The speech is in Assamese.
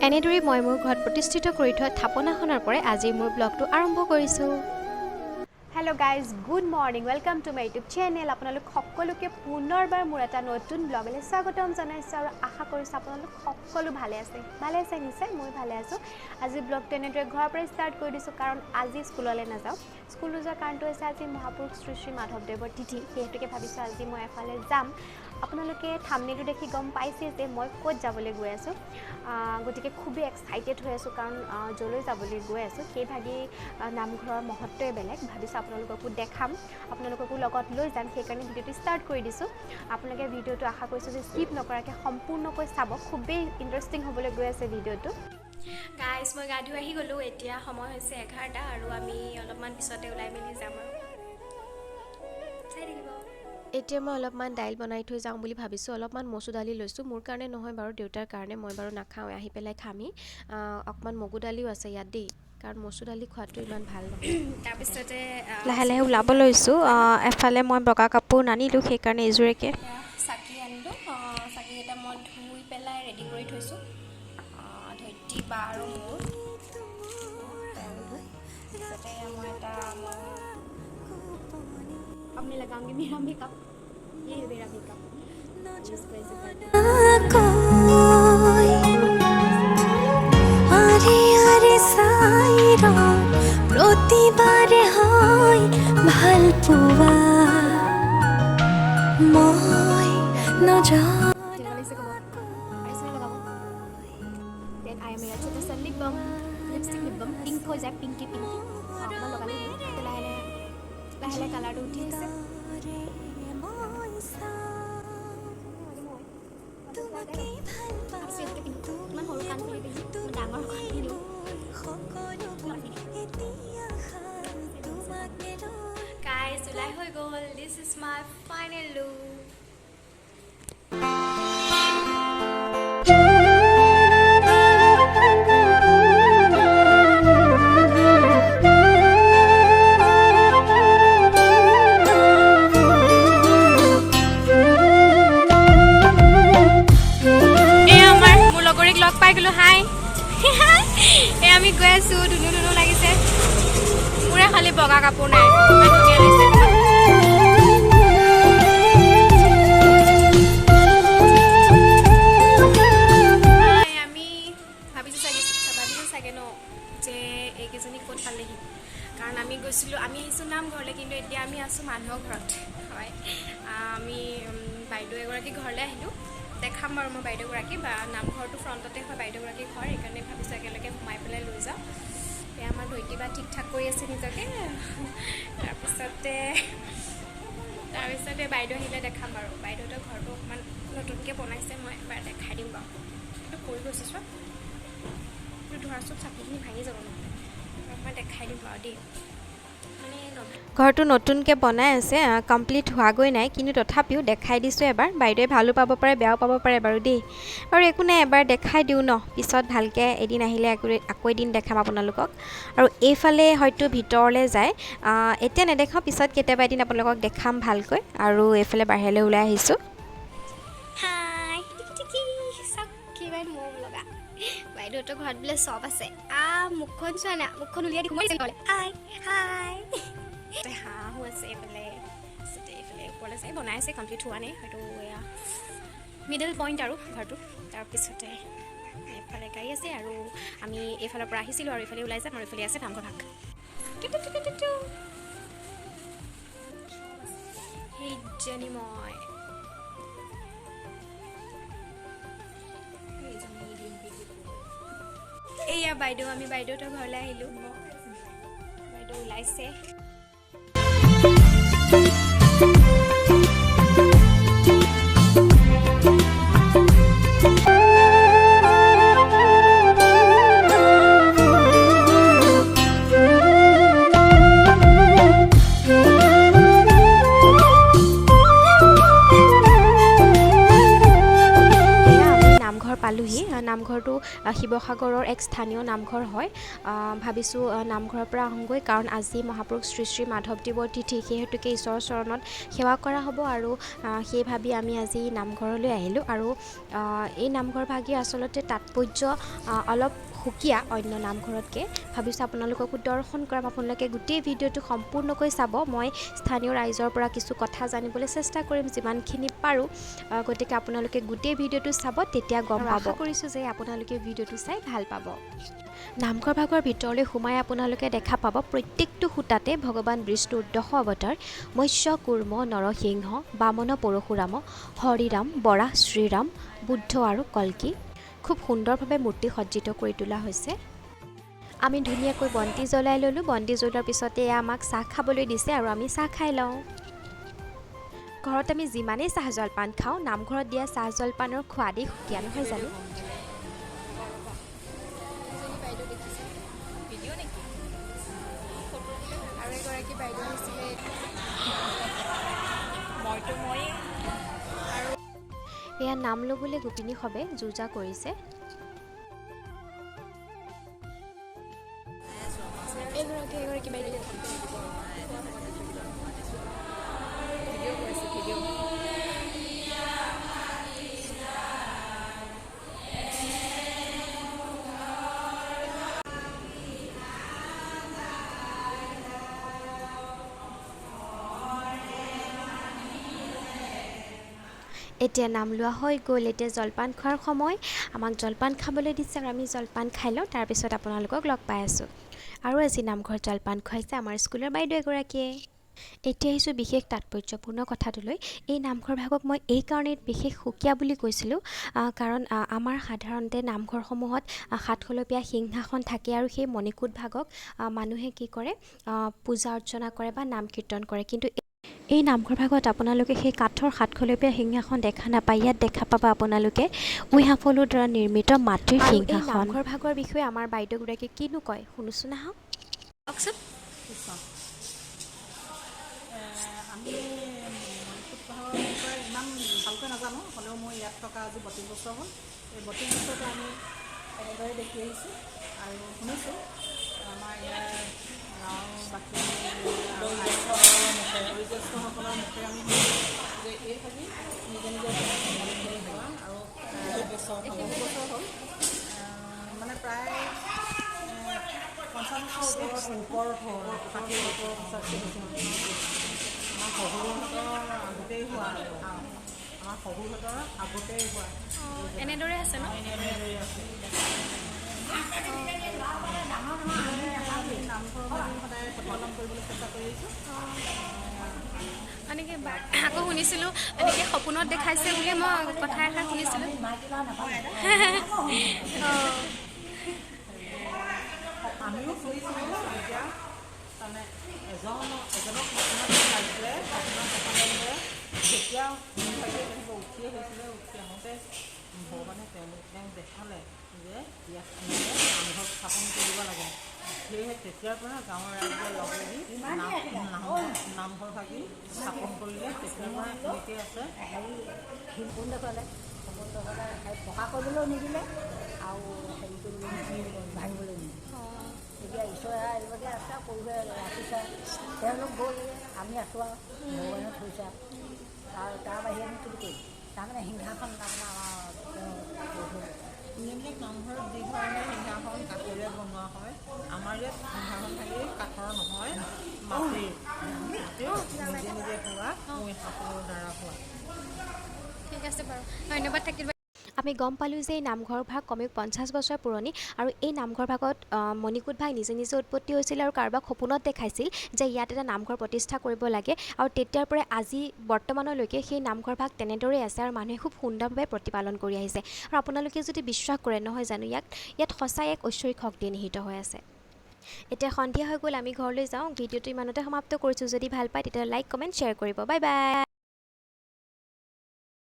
এনেদৰেই মই মোৰ ঘৰত প্ৰতিষ্ঠিত কৰি থোৱা থাপনাখনৰ পৰাই আজি মোৰ ব্লগটো আৰম্ভ কৰিছোঁ। Hello guys, good morning, welcome to my YouTube channel. আপোনালোক সকলোকে পুনৰবাৰ মোৰ এটা নতুন ব্লগলৈ স্বাগতম জনাইছোঁ আৰু আশা কৰিছোঁ আপোনালোক সকলো ভালে আছে। ভালে আছে নিশ্চয়, মই ভালে আছোঁ। আজি ব্লগটো এনেদৰে ঘৰৰ পৰাই ষ্টাৰ্ট কৰি দিছোঁ, কাৰণ আজি স্কুললৈ নাযাওঁ। স্কুল নোযোৱাৰ কাৰণটো হৈছে আজি মহাপুৰুষ শ্ৰী শ্ৰী মাধৱদেৱৰ তিথি। সেই হেতুকে ভাবিছোঁ আজি মই এফালে যাম। আপোনালোকে থামনেলটো দেখি গম পাইছে যে মই ক'ত যাবলৈ গৈ আছোঁ। গতিকে খুবেই এক্সাইটেড হৈ আছোঁ, কাৰণ য'লৈ যাবলৈ গৈ আছোঁ সেইভাগি নামঘৰৰ মহত্বই বেলেগ। ভাবিছোঁ আপোনালোককো দেখাম, আপোনালোককো লগত লৈ যাম, সেইকাৰণে ভিডিঅ'টো ষ্টাৰ্ট কৰি দিছোঁ। আপোনালোকে ভিডিঅ'টো আশা কৰিছোঁ যে স্কিপ নকৰাকৈ সম্পূৰ্ণকৈ চাব, খুবেই ইণ্টাৰেষ্টিং হ'বলৈ গৈ আছে ভিডিঅ'টো। গাইজ, মই গা ধুই আহি গ'লোঁ। এতিয়া সময় হৈছে 11টা আৰু আমি অলপমান পিছতে ওলাই মেলি যাম আৰু চাই থাকিব। এতিয়া মই অলপমান দাইল বনাই থৈ যাওঁ বুলি ভাবিছোঁ। অলপমান মচুৰ দালি লৈছোঁ, মোৰ কাৰণে নহয় বাৰু, দেউতাৰ কাৰণে। মই বাৰু নাখাওঁ, আহি পেলাই খামহি। অকণমান মগু দালিও আছে ইয়াত দেই, কাৰণ মচুৰ দালি খোৱাটো ইমান ভাল নহয়। তাৰপিছতে লাহে লাহে ওলাব লৈছোঁ। এফালে মই বগা কাপোৰ নানিলোঁ, সেইকাৰণে এইযোৰেকে। চাকি আনিলোঁ। চাকিকেইটা মই ধুই পেলাই ৰেডি কৰি থৈছোঁ, ধৈত্ৰী বা আৰু মোৰ। তাৰপিছতে মই এটা মই अब मैं लगाऊंगी मेरा मेकअप। ये है मेरा मेकअप। यूज़ कर। আৰে আৰে চাইৰ প্ৰতিবাৰে হয় ভাল পোৱা মই নজানো। কেনেকুৱা লাগিছে ক'ব পাৰিছেনে লগাব? Then I am मेरा छोटा सा lip balm, lipstick, lip balm pink হৈ যায়, পিংকি পিংকি। অকণমান লগালে হ'ল। লাহে লাহে লাহে লাহে কালাৰটো উঠি আহিছে। মই চাওঁ তোমাকে ভাল ভাবিছোঁ এইটোকে পিন্ধো। ইমান সৰু কাণফুলি পিন্ধো, মই ডাঙৰ কাণ পিন্ধো। সকলোবোৰ এতিয়া তোমাকে লৈ। গাইজ, ওলাই হৈ গ'ল। This is my final look. এই আমাৰ মোৰ লগৰীক লগ পাই গ'লোঁ। হাই। এই আমি গৈ আছোঁ। ধুনু ধুনু লাগিছে। মোৰে খালি বগা কাপোৰ নাই। ইমান ধুনীয়া লাগিছে। হাই, আমি ভাবিছোঁ চাগে ন যে এইকেইজনী ক'ত পালেহি, কাৰণ আমি গৈছিলোঁ, আমি আহিছোঁ নামঘৰলৈ, কিন্তু এতিয়া আমি আছোঁ মানুহৰ ঘৰত। হয়, আমি বাইদেউ এগৰাকী ঘৰলৈ আহিলোঁ। দেখাম বাৰু মই বাইদেউগৰাকী বা নামঘৰটো ফ্ৰণ্টতে হয় বাইদেউগৰাকীৰ ঘৰ। সেইকাৰণে ভাবিছোঁ একেলগে সোমাই পেলাই লৈ যাওঁ। এতিয়া আমাৰ ধৈত্ৰী বা ঠিক ঠাক কৰি আছে নিজকে। তাৰপিছতে বাইদেউ আহিলে দেখাম বাৰু। বাইদেউহঁতৰ ঘৰটো অকণমান নতুনকৈ বনাইছে, মই এবাৰ দেখাই দিম বাৰু। এইটো পৰি গৈছে চোৱা, এইটো ধৰাচোন, চাকিখিনি ভাঙি যাব নহ'লে। মই দেখাই দিম বাৰু দেই। মানে ঘৰটো নতুনকৈ বনাই আছে, কমপ্লিট হোৱাগৈ নাই, কিন্তু তথাপিও দেখাই দিছোঁ এবাৰ। বাইদেৱে ভালো পাব পাৰে, বেয়াও পাব পাৰে বাৰু দেই। বাৰু একো নাই, এবাৰ দেখাই দিওঁ ন, পিছত ভালকৈ এদিন আহিলে আকৌ এদিন দেখাম আপোনালোকক। আৰু এইফালে হয়তো ভিতৰলৈ যায়। এতিয়া নেদেখাওঁ, পিছত কেতিয়াবা এদিন আপোনালোকক দেখাম ভালকৈ। আৰু এইফালে বাহিৰলৈ ওলাই আহিছোঁ। হাই, টিকি টিকি, চাওক কিমান মৰম লগা। বাইদেউহঁতৰ ঘৰত বোলে চব আছে। মুখখন চোৱা না, মুখখন উলিয়াই দি সোমাই দিছে নহ'লে। হাই হাই। হাঁহো আছে এইফালে। তাৰপিছতে এইফালে ওপৰলৈ চাই বনাই আছে, কমপ্লিট হোৱা নাই হয়তো। এয়া মিডল পইণ্ট আৰু ঘৰটো। তাৰপিছতে এইফালে গাড়ী আছে আৰু আমি এইফালৰ পৰা আহিছিলোঁ আৰু এইফালে ওলাই যাম আৰু এইফালে আছে নামঘৰ ভাগ। টু টু টু টু টু। সেইজনী মই। এইয়া বাইদেউ, আমি বাইদেউহঁতৰ ঘৰলৈ আহিলোঁ। বাইদেউ ওলাইছে। এয়া আমি নামঘৰ পালোহি। নামঘৰটো নামঘৰটো শিৱসাগৰৰ এক স্থানীয় নামঘৰ হয়। ভাবিছোঁ নামঘৰৰ পৰা আহোঁগৈ, কাৰণ আজি মহাপুৰুষ শ্ৰী শ্ৰী মাধৱদেৱৰ তিথি। সেই হেতুকে ঈশ্বৰৰ চৰণত সেৱা কৰা হ'ব আৰু সেই ভাবি আমি আজি নামঘৰলৈ আহিলোঁ। আৰু এই নামঘৰ ভাগি আচলতে তাৎপৰ্য অলপ সুকীয়া অন্য নামঘৰতকৈ। ভাবিছোঁ আপোনালোককো দৰ্শন কৰাম। আপোনালোকে গোটেই ভিডিঅ'টো সম্পূৰ্ণকৈ চাব। মই স্থানীয় ৰাইজৰ পৰা কিছু কথা জানিবলৈ চেষ্টা কৰিম যিমানখিনি পাৰোঁ। গতিকে আপোনালোকে গোটেই ভিডিঅ'টো চাব, তেতিয়া গম পাব। আশা কৰিছোঁ যে আপোনালোকে ভিডিঅ'টো চাই ভাল পাব। নামঘৰ ভাগৰ ভিতৰলৈ সোমাই আপোনালোকে দেখা পাব, প্ৰত্যেকটো খুঁটাতে ভগৱান বিষ্ণুৰ দশ অৱতাৰ, মৎস্য, কুৰ্ম, নৰসিংহ, বামন, পৰশুৰাম, হৰিৰাম, বৰাহ, শ্ৰীৰাম, বুদ্ধ আৰু কল্কি খুব সুন্দৰভাৱে মূৰ্তি সজ্জিত কৰি তোলা হৈছে। আমি ধুনীয়াকৈ বন্তি জ্বলাই ল'লোঁ। বন্তি জ্বলোৱাৰ পিছতে এয়া আমাক চাহ খাবলৈ দিছে আৰু আমি চাহ খাই লওঁ। ঘৰত আমি যিমানেই চাহ জলপান খাওঁ, নামঘৰত দিয়া চাহ জলপানৰ সোৱাদেই সুকীয়া, নহয় জানো? বাইদেউ দেখিছে ভিডিঅ' নেকি? আৰু এগৰাকী বাইদেউ আহিছিলে। মইতো মই এয়া নাম ল'বলৈ গোপিনীসবে যো-জা কৰিছে। এগৰাকী বাইদেউ ভিডিঅ' কৰিছে ভিডিঅ'। এতিয়া নাম লোৱা হৈ গ'ল। এতিয়া জলপান খোৱাৰ সময়। আমাক জলপান খাবলৈ দিছে আৰু আমি জলপান খাই লওঁ, তাৰপিছত আপোনালোকক লগ পাই আছোঁ। আৰু আজি নামঘৰত জলপান খুৱাইছে আমাৰ স্কুলৰ বাইদেউ এগৰাকীয়ে। এতিয়া আহিছোঁ বিশেষ তাৎপৰ্যপূৰ্ণ কথাটোলৈ। এই নামঘৰ ভাগক মই এইকাৰণেই বিশেষ সুকীয়া বুলি কৈছিলোঁ, কাৰণ আমাৰ সাধাৰণতে নামঘৰসমূহত সাতখলপীয়া সিংহাসন থাকে আৰু সেই মণিকূট ভাগক মানুহে কি কৰে, পূজা অৰ্চনা কৰে বা নাম কীৰ্তন কৰে। কিন্তু এই নামঘৰ ভাগত আপোনালোকে সেই কাঠৰ সাতখলপীয়া সিংহাসন দেখা নাপায়। ইয়াত দেখা পাব আপোনালোকে উঁইহাফলুৰ দ্বাৰা নিৰ্মিত মাটিৰ সিংহাসন। নামঘৰ ভাগৰ বিষয়ে আমাৰ বাইদেউগৰাকীয়ে কিনো কয়, শুনোচোন আহক। কওকচোন। আমি মণিকূট ভাগৰ বিষয়ে ইমান ভালকৈ নাজানো। হ'লেও মই ইয়াত থকা আজি 32 বছৰ হ'ল। এই 32 বছৰতে আমি এনেদৰে দেখি আহিছোঁ আৰু শুনিছোঁ, আমাৰ ইয়াৰ গাঁৱৰ বাকী বয়োজ্যেষ্ঠসকলৰ মুখেৰে আমি শুনিছোঁ যে এই ভাগি নিজে নিজে হোৱা আৰু বহু বছৰ হ'ল, মানে প্ৰায় 50 বছৰ ওপৰত হ'ল, 60 বছৰ, 50 বছৰ। আমাৰ শহুৰহঁতৰ আগতেই হোৱা, আমাৰ শহুৰহঁতৰ আগতেই হোৱা। এনেদৰে আছে ন? এনেদৰেই আছে। নামঘৰ ভাগি সদায় প্ৰতিপালন কৰিবলৈ চেষ্টা কৰি আহিছোঁ। এনেকৈ আকৌ শুনিছিলোঁ, এনেকৈ সপোনত দেখাইছে বুলি মই কথা এষাৰ শুনিছিলোঁ। অঁ। আমিও শুনিছিলোঁ। এতিয়া তাৰমানে এজনক সপোনত দেখাইছিলে। সপোনত দেখালে বোলে যেতিয়া ভাগি তেনেকৈ উঠি আহিছিলে, উঠি আহোঁতে ভগৱানে তেওঁক দেখালে যে ইয়াত এনেকৈ নামঘৰ স্থাপন কৰিব লাগে। সেয়েহে তেতিয়াৰ পৰা গাঁৱৰ ৰাইজে লগ লাগি নামঘৰ ভাগি স্থাপন কৰিলে। তেতিয়াৰ পৰা এনেকেই আছে। হেৰি, সপোন দেখুৱালে। সপোন দেখুৱালে পকা কৰিবলৈও নিদিলে আৰু হেৰি কৰিবলৈ নিদিলে, ভাঙিবলৈ নিদিলে। এতিয়া ঈশ্বৰে এইভাগে আছে, কৰি ৰাখিছে। তেওঁলোক গ'ল, আমি আছোঁ আৰু ভগৱানে থৈছে আৰু তাৰ বাহিৰে আমি কি কৰিম? তাৰমানে সিংহাসন, তাৰমানে আমাৰ তেওঁ কৰি থৈ গৈছে। অন্যান্য নামঘৰত যি ধৰণে সিংহাসন কাঠেৰে বনোৱা হয়, আমাৰ ইয়াত সিংহাসন থাকি কাঠৰ নহয়, মাটিৰ, নিজে নিজে হোৱা, উঁইহাফলুৰ দ্বাৰা হোৱা। ঠিক আছে বাৰু, ধন্যবাদ থাকিল। আমি গম পালোঁ যে এই নামঘৰ ভাগ কমেও 50 বছৰ পুৰণি আৰু এই নামঘৰ ভাগত মণিকূট ভাগ নিজে নিজে উৎপত্তি হৈছিল আৰু কাৰোবাক সপোনত দেখাইছিল যে ইয়াত এটা নামঘৰ প্ৰতিষ্ঠা কৰিব লাগে। আৰু তেতিয়াৰ পৰাই আজি বৰ্তমানলৈকে সেই নামঘৰ ভাগ তেনেদৰেই আছে আৰু মানুহে খুব সুন্দৰভাৱে প্ৰতিপালন কৰি আহিছে। আৰু আপোনালোকে যদি বিশ্বাস কৰে, নহয় জানো, ইয়াত সঁচাই এক ঐশ্বৰিক শক্তি নিহিত হৈ আছে। এতিয়া সন্ধিয়া হৈ গ'ল, আমি ঘৰলৈ যাওঁ। ভিডিঅ'টো ইমানতে সমাপ্ত কৰিছোঁ। যদি ভাল পায়, তেতিয়াহ'লে লাইক, কমেণ্ট, শ্বেয়াৰ কৰিব। Bye bye.